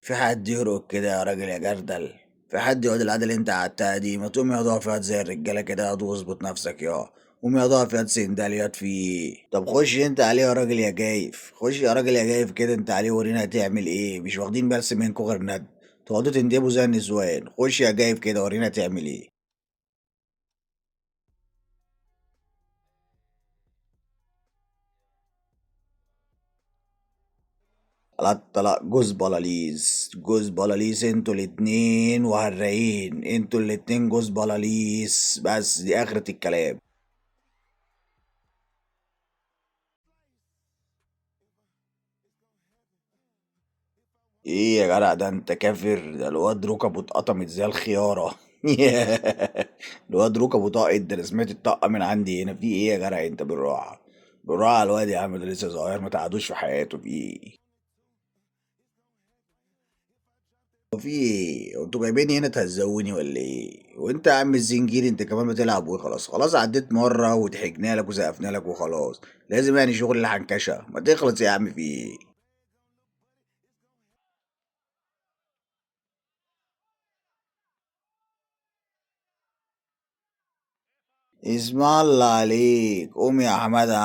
في حد يرقد كده يا راجل يا جردل؟ في حد يقعد القعدة اللي انت قعدتها دي؟ ما تقوم يا ضعف ياض زي الرجالة كده ياض واظبط نفسك يا قوم يا ضعف ياض سندال ياض في ايه؟ طب خش انت عليه يا راجل يا جايف، خش يا راجل يا جايف كده انت عليه ورينا هتعمل ايه. مش واخدين بس منكم غير ند، تقعدوا تندبوا زي النسوان. خش يا جايف كده ورينا هتعمل ايه. لا طلاق جوز بلاليس، جوز بلاليس انتوا الاتنين وهالرايين، انتوا الاتنين جوز بلاليس، بس دي اخرة الكلام. ايه يا جدع ده انت كافر؟ ده الواد ركبه اتقطمت زي الخيارة. الواد ركبه طاقت، ده انا سمعت الطقة من عندي هنا. في ايه يا جدع انت؟ بالراحة بالراحة على الواد يا عم، ده لسه صغير ما تعادوش في حياته. في ايه؟ في ايه؟ انتوا جايبيني هنا تهزوني ولا ايه؟ وانت يا عم الزنجير انت كمان بتلعب وخلاص، خلاص عديت مرة وضحكنا لك وسقفنا لك وخلاص، لازم يعني شغل الحنكشة. ما تخلص يا عم، في ايه؟ اسم الله عليك، قوم يا حمادة،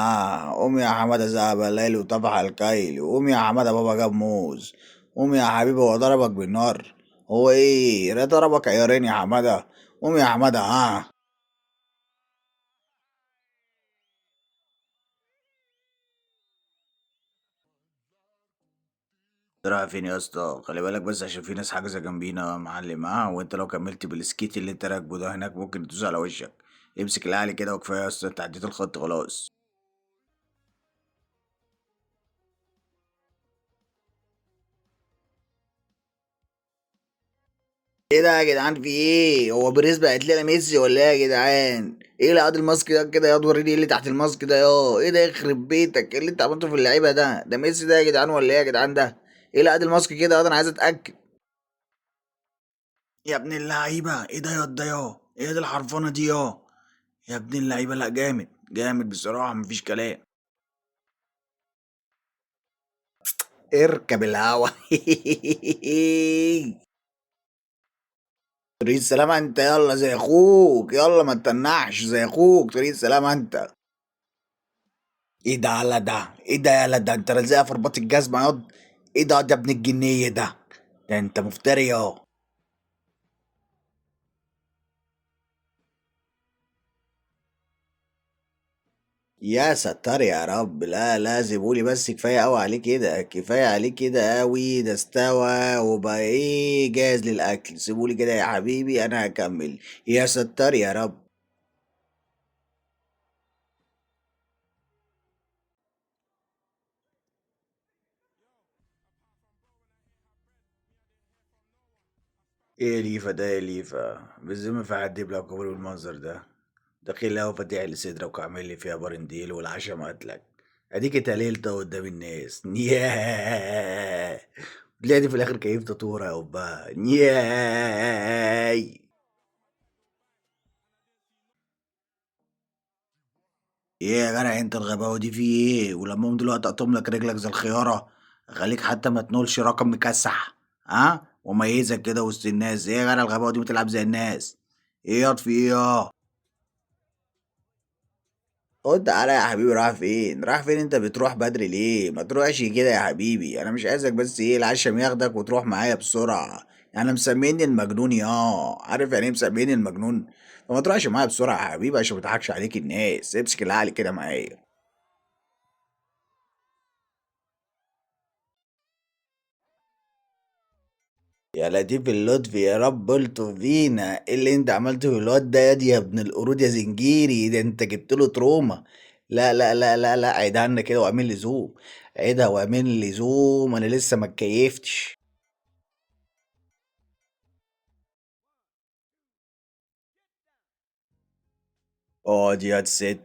قوم يا حمادة ذهب الليل وطفح الكيل، قوم يا حمادة بابا جاب موز، قوم يا حبيبي هو ضربك بالنار، هو ايه؟ لا ضربك عيارين يا حمادة، قوم يا حمادة. رايح فين يا اسطى؟ خلي بالك بس عشان في ناس حاجزه جنبينا يا معلم. وانت لو كملت بال skate اللي انت راكبه ده هناك ممكن تدوس على وشك. امسك العقل كده وكفاية يا اسطى، انت عديت الخط خلاص. ايه ده يا جدعان؟ في ايه؟ هو بريز بقت لنا ميسي ولا ايه يا جدعان؟ ايه اللي عاد ال mask ده كده يا وريني ايه اللي تحت ال mask ده يا ايه ده؟ يخرب بيتك، ايه اللي انت عملته في اللعيبة ده؟ ده ميسي ده يا جدعان ولا ايه يا جدعان؟ ده ايه اللي عاد ال mask كده؟ انا عايز اتاكد يا ابن اللعيبة. ايه ده يا ده يا ايه ده الحرفانه دي يا يا ابن اللعيبة؟ لا جامد جامد بصراحة، مفيش كلام. اركب الهوا. طريق السلامة انت، يلا زي اخوك، يلا ما تتنحش زي اخوك، طريق السلامة انت. ايه ده على ده؟ ايه ده يالا ده؟ انت لازقها في رباط الجزمة ياض. ايه ده يا ابن الجنية ده؟ ده انت مفتري يا يا ستار يا رب. لا لا سيبولي بس، كفاية قوي عليه كده، كفاية عليه كده قوي، ده استوى وبقى ايه جاهز للاكل. سيبولي كده يا حبيبي انا هكمل. يا ستار يا رب. ايه ليفا ده يا ليفا؟ بالذمة في حد يبلع كوبري بالمنظر ده؟ ده خيل قهوة فاتح لي صدرك وعامل لي فيها بارنديل والعشاء مقتلك، اديك اتقللت اهو قدام الناس. ياه، طلعت في الاخر كيفت طوره يا أبا. ياي. ايه يا جدع انت الغباوه دي في ايه؟ ولما هم دلوقتي اقطم لك رجلك زي الخيارة، خليك حتى ما تنولش رقم مكسح، ها، وميزك كده وسط الناس. ايه يا جدع الغباوه دي؟ بتلعب زي الناس. ايه ياض في ايه يا؟ خد تعالى يا حبيبي. رايح فين؟ رايح فين؟ انت بتروح بدري ليه؟ ما تروحش كده يا حبيبي، انا مش عايزك بس ايه العشم ياخدك وتروح معايا بسرعة. انا مسميني المجنون يا عارف يعني ايه مسميني المجنون؟ فما تروحش معايا بسرعة يا حبيبي عشان ما تضحكش عليك الناس. امسك العقل كده معايا. يا لطيف اللطف يا رب الطف بينا. ايه اللي انت عملته في الواد ده يا دي يا ابن القرود يا زنجيري؟ ده انت جبت له trauma. لا لا لا لا لا، عيدها لنا كده واعمل لي zoom، عيدها واعمل لي zoom، انا لسه ما اتكيفتش. اقعد يا ست،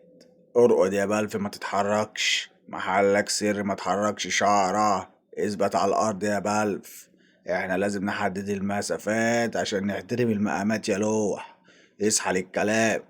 ارقد يا بلف، ما تتحركش، محلك سر، ما تحركش شعرة، اثبت على الارض يا بلف. احنا لازم نحدد المسافات عشان نحترم المقامات يا لوح. اصحى للكلام.